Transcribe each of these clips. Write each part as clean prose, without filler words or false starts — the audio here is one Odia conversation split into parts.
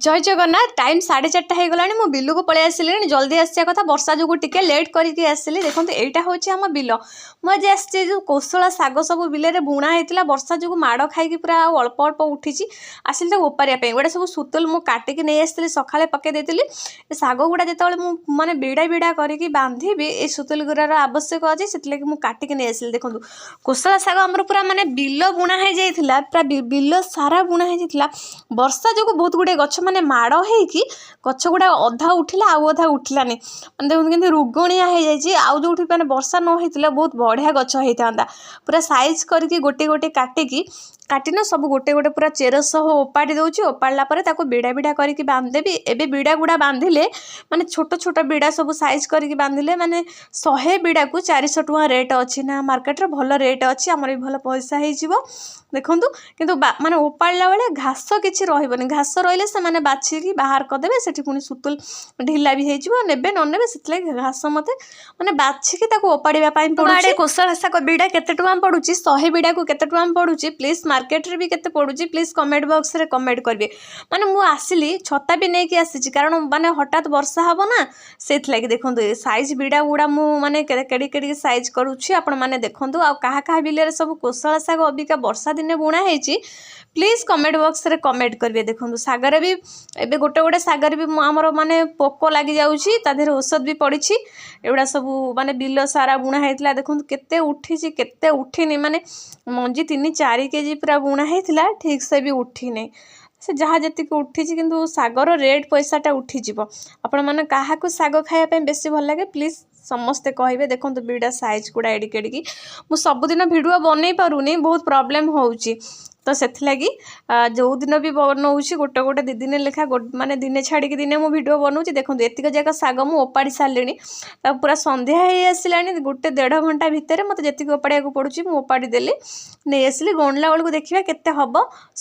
ଜୟ ଜଗନ୍ନାଥ। ଟାଇମ୍ 4:30 ହେଇଗଲାଣି। ମୁଁ ବିଲକୁ ପଳେଇ ଆସିଲିଣି। ଜଲ୍ଦି ଆସିବା କଥା, ବର୍ଷା ଯୋଗୁଁ ଟିକେ ଲେଟ୍ କରିକି ଆସିଲି। ଦେଖନ୍ତୁ, ଏଇଟା ହେଉଛି ଆମ ବିଲ। ମୁଁ ଆଜି ଆସିଛି, ଯେଉଁ କୋଶଳା ଶାଗ ସବୁ ବିଲରେ ବୁଣା ହେଇଥିଲା, ବର୍ଷା ଯୋଗୁଁ ମାଡ଼ ଖାଇକି ପୁରା ଆଉ ଅଳ୍ପ ଅଳ୍ପ ଉଠିଛି। ଆସିଲି ତାକୁ ଓପାରିବା ପାଇଁ। ଗୋଟେ ସବୁ ସୁତୁଲ ମୁଁ କାଟିକି ନେଇ ଆସିଥିଲି, ସକାଳେ ପକେଇ ଦେଇଥିଲି। ଏ ଶାଗ ଗୁଡ଼ା ଯେତେବେଳେ ମୁଁ ମାନେ ବିଡ଼ା ବିଡ଼ା କରିକି ବାନ୍ଧିବି, ଏ ସୁତୁଲ ଗୁଡ଼ାର ଆବଶ୍ୟକ ଅଛି। ସେଥିଲାଗି ମୁଁ କାଟିକି ନେଇ ଆସିଲି। ଦେଖନ୍ତୁ, କୋଶଳା ଶାଗ ଆମର ପୁରା ମାନେ ବିଲ ବୁଣା ହେଇଯାଇଥିଲା, ପୁରା ବିଲ ସାରା ବୁଣା ହେଇଯାଇଥିଲା। ବର୍ଷା ଯୋଗୁଁ ବହୁତ ଗୁଡ଼ିଏ ଗଛ ମାନେ ମାଡ଼ ହେଇକି ଗଛ ଗୁଡ଼ା ଅଧା ଉଠିଲା, ଆଉ ଅଧା ଉଠିଲାନି। ମାନେ ଦେଖନ୍ତୁ, କେମିତି ରୁଗଣିଆ ହେଇଯାଇଛି। ଆଉ ଯେଉଁଠି ମାନେ ବର୍ଷା ନ ହେଇଥିଲା, ବହୁତ ବଢ଼ିଆ ଗଛ ହେଇଥାନ୍ତା। ପୁରା ସାଇଜ୍ କରିକି ଗୋଟେ ଗୋଟେ କାଟିକି, କାଟିନା ସବୁ ଗୋଟେ ଗୋଟେ ପୁରା ଚେର ସହ ଓପାଡ଼ି ଦେଉଛି। ଓପାଡ଼ିଲା ପରେ ତାକୁ ବିଡ଼ା ବିଡ଼ା କରିକି ବାନ୍ଧିଦେବି। ଏବେ ବିଡ଼ା ଗୁଡ଼ା ବାନ୍ଧିଲେ, ମାନେ ଛୋଟ ଛୋଟ ବିଡ଼ା ସବୁ ସାଇଜ୍ କରିକି ବାନ୍ଧିଲେ, ମାନେ 100 ବିଡ଼ାକୁ 400 ଟଙ୍କା ରେଟ୍ ଅଛି ନା ମାର୍କେଟରେ। ଭଲ ରେଟ୍ ଅଛି, ଆମର ବି ଭଲ ପଇସା ହେଇଯିବ। ଦେଖନ୍ତୁ, କିନ୍ତୁ ମାନେ ଓପାଡ଼ିଲା ବେଳେ ଘାସ କିଛି ରହିବନି। ଘାସ ରହିଲେ ସେମାନେ ବାଛିକି ବାହାର କରିଦେବେ। ସେଠି ପୁଣି ସୁତୁଲ ଢିଲା ବି ହେଇଯିବ, ନେବେ ନ ନେବେ। ସେଥିଲାଗି ଘାସ ମୋତେ ମାନେ ବାଛିକି ତାକୁ ଓପାଡ଼ିବା ପାଇଁ ପଡ଼ୁଛି। କୋଶଳା ଶାଗ ବିଡ଼ା କେତେ ଟଙ୍କା ପଡ଼ୁଛି? 100 ବିଡ଼ାକୁ କେତେ ଟଙ୍କା ପଡ଼ୁଛି? ପ୍ଲିଜ୍, ମାର୍କେଟରେ ବି କେତେ ପଡ଼ୁଛି? ପ୍ଲିଜ୍ କମେଣ୍ଟ ବକ୍ସରେ କମେଣ୍ଟ କରିବେ। ମାନେ ମୁଁ ଆସିଲି, ଛତା ବି ନେଇକି ଆସିଛି, କାରଣ ମାନେ ହଠାତ୍ ବର୍ଷା ହେବ ନା, ସେଇଥିଲାଗି। ଦେଖନ୍ତୁ, ଏ ସାଇଜ୍ ବିଡ଼ା ଗୁଡ଼ା ମୁଁ ମାନେ କେଡ଼ିକି କେଡ଼ିକି ସାଇଜ୍ କରୁଛି, ଆପଣମାନେ ଦେଖନ୍ତୁ। ଆଉ କାହା କାହା ବିଲରେ ସବୁ କୋଶଳା ଶାଗ ଅବିକା ବର୍ଷା ଦିନେ ବୁଣା ହେଇଛି, ପ୍ଲିଜ୍ କମେଣ୍ଟ ବକ୍ସରେ କମେଣ୍ଟ କରିବେ। ଦେଖନ୍ତୁ, ଶାଗରେ ବି ଏବେ ଗୋଟେ ଗୋଟେ ଶାଗରେ ବି ଆମର ମାନେ ପୋକ ଲାଗିଯାଉଛି, ତା ଦେହରେ ଔଷଧ ବି ପଡ଼ିଛି। ଏଗୁଡ଼ା ସବୁ ମାନେ ବିଲ ସାରା ବୁଣା ହେଇଥିଲା। ଦେଖନ୍ତୁ, କେତେ ଉଠିଛି, କେତେ ଉଠିନି। ମାନେ ମଞ୍ଜି 3-4 କେଜି ପୁରା ବୁଣା ହେଇଥିଲା, ଠିକ୍ ସେ ବି ଉଠିନି। ସେ ଯାହା ଯେତିକି ଉଠିଛି, କିନ୍ତୁ ଶାଗର ରେଟ୍ ପଇସାଟା ଉଠିଯିବ। ଆପଣମାନେ କାହାକୁ ଶାଗ ଖାଇବା ପାଇଁ ବେଶୀ ଭଲ ଲାଗେ, ପ୍ଲିଜ୍ ସମସ୍ତେ କହିବେ। ଦେଖନ୍ତୁ, ବିଡ଼ା ସାଇଜ୍ ଗୁଡ଼ା ଏଡ଼ିକି ଏଡ଼ିକି। ମୁଁ ସବୁଦିନ ଭିଡ଼ିଓ ବନେଇ ପାରୁନି, ବହୁତ ପ୍ରୋବ୍ଲେମ୍ ହେଉଛି। ତ ସେଥିଲାଗି ଯେଉଁଦିନ ବି ବନଉଛି, ଗୋଟେ ଗୋଟେ 2 ଦିନ ଲେଖା, ମାନେ ଦିନେ ଛାଡ଼ିକି ଦିନେ ମୁଁ ଭିଡ଼ିଓ ବନଉଛି। ଦେଖନ୍ତୁ, ଏତିକ ଯାକ ଶାଗ ମୁଁ ଓପାଡ଼ି ସାରିଲିଣି। ତାକୁ ପୁରା ସନ୍ଧ୍ୟା ହେଇ ଆସିଲାଣି। ଗୋଟେ ଦେଢ଼ ଘଣ୍ଟା ଭିତରେ ମୋତେ ଯେତିକି ଓପାଡ଼ିବାକୁ ପଡ଼ୁଛି, ମୁଁ ଓପାଡ଼ି ଦେଲି, ନେଇ ଆସିଲି। ଗଣିଲା ବେଳକୁ ଦେଖିବା କେତେ ହେବ।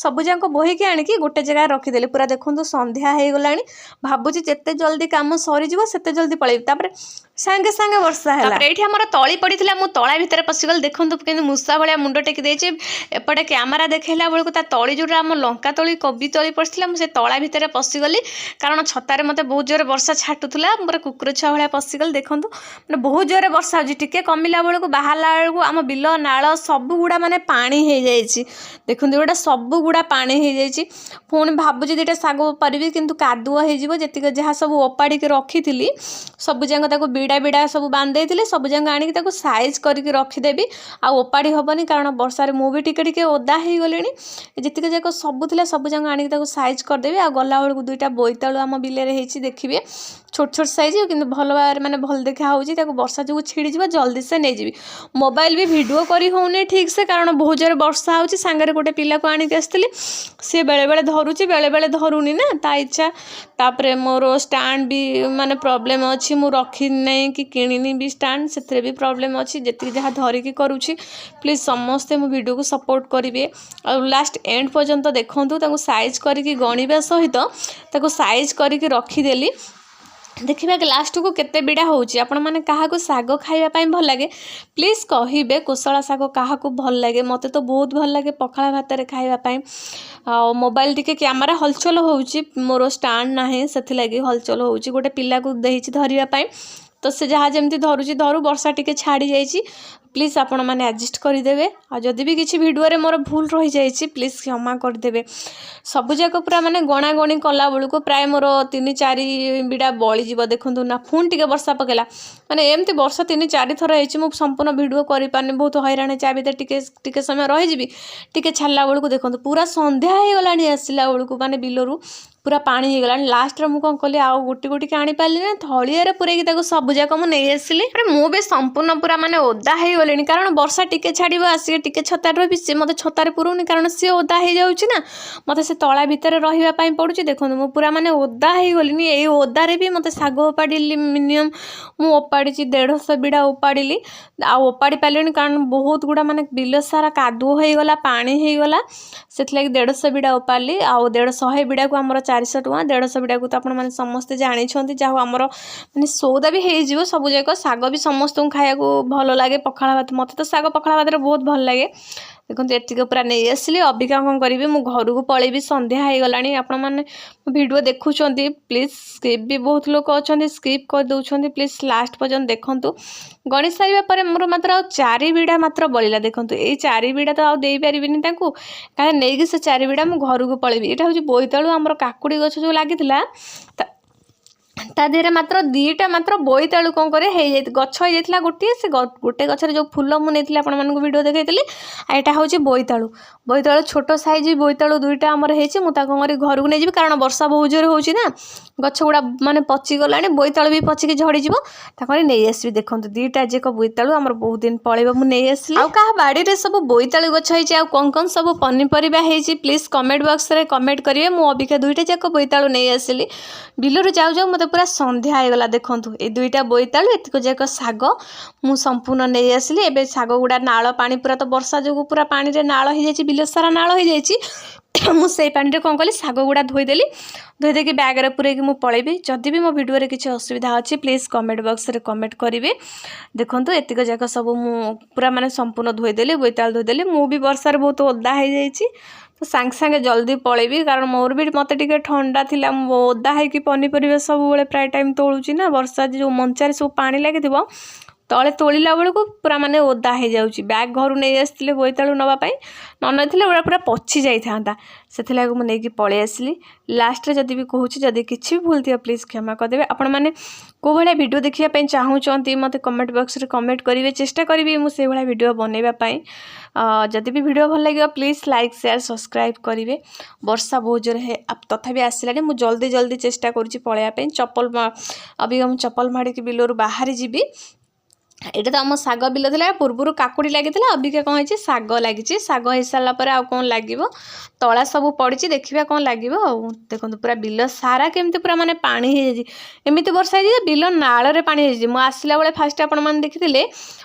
ସବୁ ଯାକ ବୋହିକି ଆଣିକି ଗୋଟେ ଜାଗାରେ ରଖିଦେଲି ପୁରା। ଦେଖନ୍ତୁ, ସନ୍ଧ୍ୟା ହେଇଗଲାଣି। ଭାବୁଛି ଯେତେ ଜଲ୍ଦି କାମ ସରିଯିବ, ସେତେ ଜଲ୍ଦି ପଳେଇବି। ତାପରେ ସାଙ୍ଗେ ସାଙ୍ଗେ ବର୍ଷା ହେଲା। ତାପରେ ଏଇଠି ଆମର ତଳି ପଡ଼ିଥିଲା, ମୁଁ ତଳା ଭିତରେ ପଶିଗଲି। ଦେଖନ୍ତୁ, କେମିତି ମୂଷା ଭଳିଆ ମୁଣ୍ଡ ଟେକି ଦେଇଛି। ଏପଟେ କ୍ୟାମେରା ଦେଖେଇଲା ବେଳକୁ ତା ତଳି, ଯେଉଁଟା ଆମ ଲଙ୍କା ତଳି, କୋବି ତଳି ପଡ଼ିଥିଲା, ମୁଁ ସେ ତଳା ଭିତରେ ପଶିଗଲି। କାରଣ ଛତାରେ ମୋତେ ବହୁତ ଜୋରେ ବର୍ଷା ଛାଟୁଥିଲା। ମୁଁ ପୁରା କୁକୁର ଛୁଆ ଭଳିଆ ପଶିଗଲି। ଦେଖନ୍ତୁ, ମାନେ ବହୁତ ଜୋରେ ବର୍ଷା ହେଉଛି। ଟିକେ କମିଲା ବେଳକୁ, ବାହାରିଲା ବେଳକୁ ଆମ ବିଲ, ନାଳ ସବୁ ଗୁଡ଼ା ମାନେ ପାଣି ହେଇଯାଇଛି। ଦେଖନ୍ତୁ, ଏଗୁଡ଼ା ସବୁ ଗୁଡ଼ା ପାଣି ହେଇଯାଇଛି। ପୁଣି ଭାବୁଛି ଦୁଇଟା ଶାଗ ଓପାରିବି, କିନ୍ତୁ କାଦୁଅ ହେଇଯିବ। ଯେତିକି ଯାହା ସବୁ ଓପାଡ଼ିକି ରଖିଥିଲି, ସବୁ ଯାକ ତାକୁ ବିଡ଼ା ବିଡ଼ା ସବୁ ବାନ୍ଧି ଦେଇଥିଲି। ସବୁ ଯାକ ଆଣିକି ତାକୁ ସାଇଜ୍ କରିକି ରଖିଦେବି। ଆଉ ଓପାଡ଼ି ହେବନି, କାରଣ ବର୍ଷାରେ ମୁଁ ବି ଟିକେ ଟିକେ ଓଦା ହେଇଗଲିଣି। ଯେତିକି ଯାକ ସବୁ ଥିଲା, ସବୁ ଯାକ ଆଣିକି ତାକୁ ସାଇଜ୍ କରିଦେବି। ଆଉ ଗଲାବେଳକୁ ଦୁଇଟା ବୋଇତାଳୁ ଆମ ବିଲରେ ହେଇଛି, ଦେଖିବେ। ଛୋଟ ଛୋଟ ସାଇଜ୍, କିନ୍ତୁ ଭଲ ଭାବରେ ମାନେ ଭଲ ଦେଖା ହେଉଛି। ତାକୁ ବର୍ଷା ଯୋଗୁଁ ଛିଡ଼ିଯିବ, ଜଲ୍ଦି ସେ ନେଇଯିବି। ମୋବାଇଲ ବି ଭିଡ଼ିଓ କରି ହେଉନି ଠିକ୍ ସେ, କାରଣ ବହୁତ ଜୋରେ ବର୍ଷା ହେଉଛି। ସାଙ୍ଗରେ ଗୋଟେ ପିଲାକୁ ଆଣିକି ଆସିଥିଲି। ସିଏ ବେଳେବେଳେ ଧରୁଛି, ବେଳେବେଳେ ଧରୁନି ନା, ତା ଇଚ୍ଛା। ତାପରେ ମୋର ଷ୍ଟାଣ୍ଡ ବି ମାନେ ପ୍ରୋବ୍ଲେମ୍ ଅଛି। ମୁଁ ରଖିନାହିଁ କି କିଣିନି ବି ଷ୍ଟାଣ୍ଡ, ସେଥିରେ ବି ପ୍ରୋବ୍ଲେମ୍ ଅଛି। ଯେତିକି ଯାହା ଧରିକି କରୁଛି। ପ୍ଲିଜ୍ ସମସ୍ତେ ମୋ ଭିଡ଼ିଓକୁ ସପୋର୍ଟ କରିବେ ଆଉ ଲାଷ୍ଟ ଏଣ୍ଡ ପର୍ଯ୍ୟନ୍ତ ଦେଖନ୍ତୁ। ତାକୁ ସାଇଜ୍ କରିକି ଗଣିବା ସହିତ ତାକୁ ସାଇଜ୍ କରିକି ରଖିଦେଲି। ଦେଖିବା କି ଲାଷ୍ଟକୁ କେତେ ବିଡ଼ା ହେଉଛି। ଆପଣମାନେ କାହାକୁ ଶାଗ ଖାଇବା ପାଇଁ ଭଲ ଲାଗେ, ପ୍ଲିଜ୍ କହିବେ। କୋଶଳା ଶାଗ କାହାକୁ ଭଲ ଲାଗେ? ମୋତେ ତ ବହୁତ ଭଲ ଲାଗେ ପଖାଳ ଭାତରେ ଖାଇବା ପାଇଁ। ଆଉ ମୋବାଇଲ ଟିକେ କ୍ୟାମେରା ହଲଚଲ ହେଉଛି, ମୋର ଷ୍ଟାଣ୍ଡ ନାହିଁ, ସେଥିଲାଗି ହଲଚଲ ହେଉଛି। ଗୋଟେ ପିଲାକୁ ଦେଇଛି ଧରିବା ପାଇଁ, ତ ସେ ଯାହା ଯେମିତି ଧରୁଛି ଧରୁ। ବର୍ଷା ଟିକେ ଛାଡ଼ି ଯାଇଛି, ପ୍ଲିଜ୍ ଆପଣମାନେ ଆଡ଼ଜଷ୍ଟ କରିଦେବେ। ଆଉ ଯଦି ବି କିଛି ଭିଡ଼ିଓରେ ମୋର ଭୁଲ ରହିଯାଇଛି, ପ୍ଲିଜ୍ କ୍ଷମା କରିଦେବେ। ସବୁଯାକ ପୁରା ମାନେ ଗଣାଗଣି କଲା ବେଳକୁ ପ୍ରାୟ ମୋର 3-4 ବିଡ଼ା ବଳିଯିବ। ଦେଖନ୍ତୁ ନା, ପୁଣି ଟିକେ ବର୍ଷା ପକେଇଲା। ମାନେ ଏମିତି ବର୍ଷା 3-4 ଥର ହେଇଛି, ମୁଁ ସମ୍ପୂର୍ଣ୍ଣ ଭିଡ଼ିଓ କରିପାରିନି, ବହୁତ ହଇରାଣ ହେଇଛି। ଆ ଭିତରେ ଟିକେ ଟିକେ ସମୟ ରହିଯିବି, ଟିକେ ଛାଡ଼ିଲା ବେଳକୁ ଦେଖନ୍ତୁ, ପୁରା ସନ୍ଧ୍ୟା ହେଇଗଲାଣି। ଆସିଲା ବେଳକୁ ମାନେ ବିଲରୁ ପୁରା ପାଣି ହେଇଗଲାଣି। ଲାଷ୍ଟରେ ମୁଁ କ'ଣ କଲି, ଆଉ ଗୋଟି ଗୋଟିକି ଆଣିପାରିଲିନି, ଥଳିଆରେ ପୁରେଇକି ତାକୁ ସବୁଯାକ ମୁଁ ନେଇ ଆସିଲି। ତାପରେ ମୁଁ ବି ସମ୍ପୂର୍ଣ୍ଣ ପୁରା ମାନେ ଓଦା ହେଇଗଲିଣି, କାରଣ ବର୍ଷା ଟିକେ ଛାଡ଼ିବ, ଆସିକି ଟିକେ ଛତାରେ ରହିବି। ସିଏ ମୋତେ ଛତାରେ ପୁରଉନି, କାରଣ ସିଏ ଓଦା ହେଇଯାଉଛି ନା, ମୋତେ ସେ ତଳା ଭିତରେ ରହିବା ପାଇଁ ପଡ଼ୁଛି। ଦେଖନ୍ତୁ, ମୁଁ ପୁରା ମାନେ ଓଦା ହେଇଗଲିଣି। ଏଇ ଓଦାରେ ବି ମୋତେ ଶାଗ ଓପାଡ଼ିଲି। ମିନିମମ୍ ମୁଁ ଓପାଡ଼ିଛି 150 ବିଡ଼ା ଓପାଡ଼ିଲି। ଆଉ ଓପାଡ଼ି ପାରିଲିନି, କାରଣ ବହୁତ ଗୁଡ଼ା ମାନେ ବିଲ ସାରା କାଦୁଅ ହେଇଗଲା, ପାଣି ହେଇଗଲା। ସେଥିଲାଗି 150 ବିଡ଼ା ଓପାଡ଼ିଲି। ଆଉ 150 ବିଡ଼ାକୁ ଆମର 400 ଟଙ୍କା। 150 ବିଡ଼ାକୁ ତ ଆପଣମାନେ ସମସ୍ତେ ଜାଣିଛନ୍ତି। ଯାହା ହଉ, ଆମର ମାନେ ସଉଦା ବି ହେଇଯିବ। ସବୁ ଯାକ ଶାଗ ବି ସମସ୍ତଙ୍କୁ ଖାଇବାକୁ ଭଲ ଲାଗେ ପଖାଳ। ଭାତ, ମୋତେ ତ ଶାଗ ପଖାଳ ଭାତରେ ବହୁତ ଭଲ ଲାଗେ। ଦେଖନ୍ତୁ, ଏତିକି ପୁରା ନେଇ ଆସିଲି। ଅବିକା କ'ଣ କରିବି? ମୁଁ ଘରକୁ ପଳେଇବି, ସନ୍ଧ୍ୟା ହେଇଗଲାଣି। ଆପଣମାନେ ଭିଡ଼ିଓ ଦେଖୁଛନ୍ତି, ପ୍ଲିଜ୍ ସ୍କିପ୍ ବି ବହୁତ ଲୋକ ଅଛନ୍ତି ସ୍କିପ୍ କରିଦେଉଛନ୍ତି, ପ୍ଲିଜ୍ ଲାଷ୍ଟ ପର୍ଯ୍ୟନ୍ତ ଦେଖନ୍ତୁ। ଗଣି ସାରିବା ପରେ ମୋର ମାତ୍ର ଆଉ 4 ବିଡ଼ା ମାତ୍ର ବଳିଲା। ଦେଖନ୍ତୁ, ଏଇ 4 ବିଡ଼ା ତ ଆଉ ଦେଇପାରିବିନି ତାଙ୍କୁ, କାରଣ ନେଇକି ସେ 4 ବିଡ଼ା ମୁଁ ଘରକୁ ପଳେଇବି। ଏଇଟା ହେଉଛି ବୋଇତାଳୁ। ଆମର କାକୁଡ଼ି ଗଛ ଯେଉଁ ଲାଗିଥିଲା, ତା ଦେହରେ ମାତ୍ର 2ଟା ମାତ୍ର ବୋଇତାଳୁ କ'ଣ କରେ ହେଇଯାଇ ଗଛ ହେଇଯାଇଥିଲା ଗୋଟିଏ। ସେ ଗୋଟେ ଗଛରେ ଯେଉଁ ଫୁଲ ମୁଁ ନେଇଥିଲି, ଆପଣମାନଙ୍କୁ ଭିଡ଼ିଓ ଦେଖାଇଥିଲି। ଆଉ ଏଇଟା ହେଉଛି ବୋଇତାଳୁ। ବୋଇତାଳୁ ଛୋଟ ସାଇଜ୍ ବୋଇତାଳୁ 2ଟା ଆମର ହେଇଛି। ମୁଁ ତାକୁ କରି ଘରକୁ ନେଇଯିବି, କାରଣ ବର୍ଷା ବହୁତ ଜୋରେ ହେଉଛି ନା, ଗଛ ଗୁଡ଼ା ମାନେ ପଚିଗଲାଣି, ବୋଇତାଳୁ ବି ପଚିକି ଝଡ଼ିଯିବ। ତାକୁ ନେଇ ଆସିବି। ଦେଖନ୍ତୁ, 2ଟା ଯାକ ବୋଇତାଳୁ ଆମର ବହୁତ ଦିନ ପଳେଇବ। ମୁଁ ନେଇ ଆସିଲି। ଆଉ କାହା ବାଡ଼ିରେ ସବୁ ବୋଇତାଳୁ ଗଛ ହେଇଛି ଆଉ କ'ଣ କ'ଣ ସବୁ ପନିପରିବା ହେଇଛି, ପ୍ଲିଜ୍ କମେଣ୍ଟ ବକ୍ସରେ କମେଣ୍ଟ କରିବେ। ମୁଁ ଅବିକା 2ଟା ଯାକ ବୋଇତାଳୁ ନେଇ ଆସିଲି। ବିଲରୁ ଯାଉ ଯାଉ ମୋତେ ପୁରା ସନ୍ଧ୍ୟା ହେଇଗଲା। ଦେଖନ୍ତୁ, ଏଇ 2ଟା ବୋଇତାଳୁ, ଏତିକ ଯାକ ଶାଗ ମୁଁ ସମ୍ପୂର୍ଣ୍ଣ ନେଇ ଆସିଲି। ଏବେ ଶାଗ ଗୁଡ଼ା ନାଳ ପାଣି ପୁରା ତ ବର୍ଷା ଯୋଗୁଁ ପୁରା ପାଣିରେ ନାଳ ହେଇଯାଇଛି, ବିଲ ସାରା ନାଳ ହେଇଯାଇଛି। ମୁଁ ସେଇ ପାଣିରେ କ'ଣ କଲି, ଶାଗ ଗୁଡ଼ା ଧୋଇଦେଲି। ଧୋଇ ଦେଇକି ବ୍ୟାଗରେ ପୂରେଇକି ମୁଁ ପଳେଇବି। ଯଦି ବି ମୋ ଭିଡ଼ିଓରେ କିଛି ଅସୁବିଧା ଅଛି, ପ୍ଲିଜ୍ କମେଣ୍ଟ ବକ୍ସରେ କମେଣ୍ଟ କରିବେ। ଦେଖନ୍ତୁ, ଏତିକ ଯାକ ସବୁ ମୁଁ ପୁରା ମାନେ ସମ୍ପୂର୍ଣ୍ଣ ଧୋଇଦେଲି, ବୋଇତାଳୁ ଧୋଇଦେଲି। ମୁଁ ବି ବର୍ଷାରେ ବହୁତ ଓଦା ହେଇଯାଇଛି, ତ ସାଙ୍ଗେ ସାଙ୍ଗେ ଜଲ୍ଦି ପଳେଇବି, କାରଣ ମୋର ବି ମୋତେ ଟିକେ ଥଣ୍ଡା ଥିଲା। ମୁଁ ଓଦା ହେଇକି ପନିପରିବା ସବୁବେଳେ ପ୍ରାୟ ଟାଇମ୍ ତୋଳୁଛି ନା, ବର୍ଷା ଯେଉଁ ମଞ୍ଚାରେ ସବୁ ପାଣି ଲାଗିଥିବ, ତଳେ ତୋଳିଲା ବେଳକୁ ପୁରା ମାନେ ଓଦା ହେଇଯାଉଛି। ବ୍ୟାଗ୍ ଘରୁ ନେଇ ଆସିଥିଲେ ବୋଇତାଳୁ ନେବା ପାଇଁ, ନ ନେଇଥିଲେ ପୁରା ପୁରା ପଚି ଯାଇଥାନ୍ତା। ସେଥିଲାଗି ମୁଁ ନେଇକି ପଳେଇ ଆସିଲି। ଲାଷ୍ଟରେ ଯଦି ବି କହୁଛି, ଯଦି କିଛି ବି ଭୁଲ ଥିବ, ପ୍ଲିଜ୍ କ୍ଷମା କରିଦେବେ। ଆପଣମାନେ କେଉଁ ଭଳିଆ ଭିଡ଼ିଓ ଦେଖିବା ପାଇଁ ଚାହୁଁଛନ୍ତି, ମୋତେ କମେଣ୍ଟ ବକ୍ସରେ କମେଣ୍ଟ କରିବେ। ଚେଷ୍ଟା କରିବି ମୁଁ ସେଇଭଳିଆ ଭିଡ଼ିଓ ବନେଇବା ପାଇଁ। ଯଦି ବି ଭିଡ଼ିଓ ଭଲ ଲାଗିବ, ପ୍ଲିଜ୍ ଲାଇକ୍, ସେୟାର, ସବସ୍କ୍ରାଇବ୍ କରିବେ। ବର୍ଷା ବହୁତ ଜୋରେ ତଥାପି ଆସିଲାଣି। ମୁଁ ଜଲ୍ଦି ଜଲ୍ଦି ଚେଷ୍ଟା କରୁଛି ପଳେଇବା ପାଇଁ। ଚପଲ ଅବିକା ମୁଁ ଚପଲ ମାଡ଼ିକି ବିଲରୁ ବାହାରି ଯିବି। ଏଇଟା ତ ଆମ ଶାଗ ବିଲ ଥିଲା। ପୂର୍ବରୁ କାକୁଡ଼ି ଲାଗିଥିଲା, ଅବିକା କ'ଣ ହେଇଛି? ଶାଗ ଲାଗିଛି। ଶାଗ ହେଇସାରିଲା ପରେ ଆଉ କ'ଣ ଲାଗିବ, ତଳା ସବୁ ପଡ଼ିଛି, ଦେଖିବା କ'ଣ ଲାଗିବ। ଆଉ ଦେଖନ୍ତୁ, ପୁରା ବିଲ ସାରା କେମିତି ପୁରା ମାନେ ପାଣି ହେଇଯାଇଛି। ଏମିତି ବର୍ଷା ହେଇଛି ଯେ ବିଲ ନାଳରେ ପାଣି ହେଇଯାଇଛି। ମୁଁ ଆସିଲା ବେଳେ ଫାଷ୍ଟ ଆପଣମାନେ ଦେଖିଥିଲେ,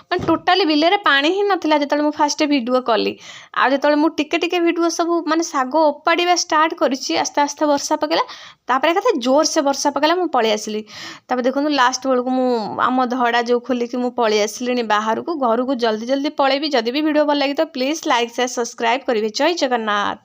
ମାନେ ଟୋଟାଲି ବିଲରେ ପାଣି ହିଁ ନଥିଲା ଯେତେବେଳେ ମୁଁ ଫାଷ୍ଟ ଭିଡ଼ିଓ କଲି। ଆଉ ଯେତେବେଳେ ମୁଁ ଟିକେ ଟିକେ ଭିଡ଼ିଓ ସବୁ ମାନେ ଶାଗ ଓପାଡ଼ିବା ଷ୍ଟାର୍ଟ କରିଛି, ଆସ୍ତେ ଆସ୍ତେ ବର୍ଷା ପକେଇଲା। ତାପରେ ଏକାଥରେ ଜୋରସେ ବର୍ଷା ପକେଇଲା, ମୁଁ ପଳେଇ ଆସିଲି। ତାପରେ ଦେଖନ୍ତୁ, ଲାଷ୍ଟ ବେଳକୁ ମୁଁ ଆମ ଧଡ଼ା ଯେଉଁ ଖୋଲିକି ମୁଁ ପଳେଇ ଆସିଲିଣି ବାହାରକୁ। ଘରକୁ ଜଲ୍ଦି ଜଲ୍ଦି ପଳେଇବି। ଯଦି ବି ଭିଡ଼ିଓ ଭଲ ଲାଗିଥିବ, ପ୍ଲିଜ୍ ଲାଇକ୍, ସେୟାର, ସବସ୍କ୍ରାଇବ୍ କରିବେ। ଜୟ ଜଗନ୍ନାଥ।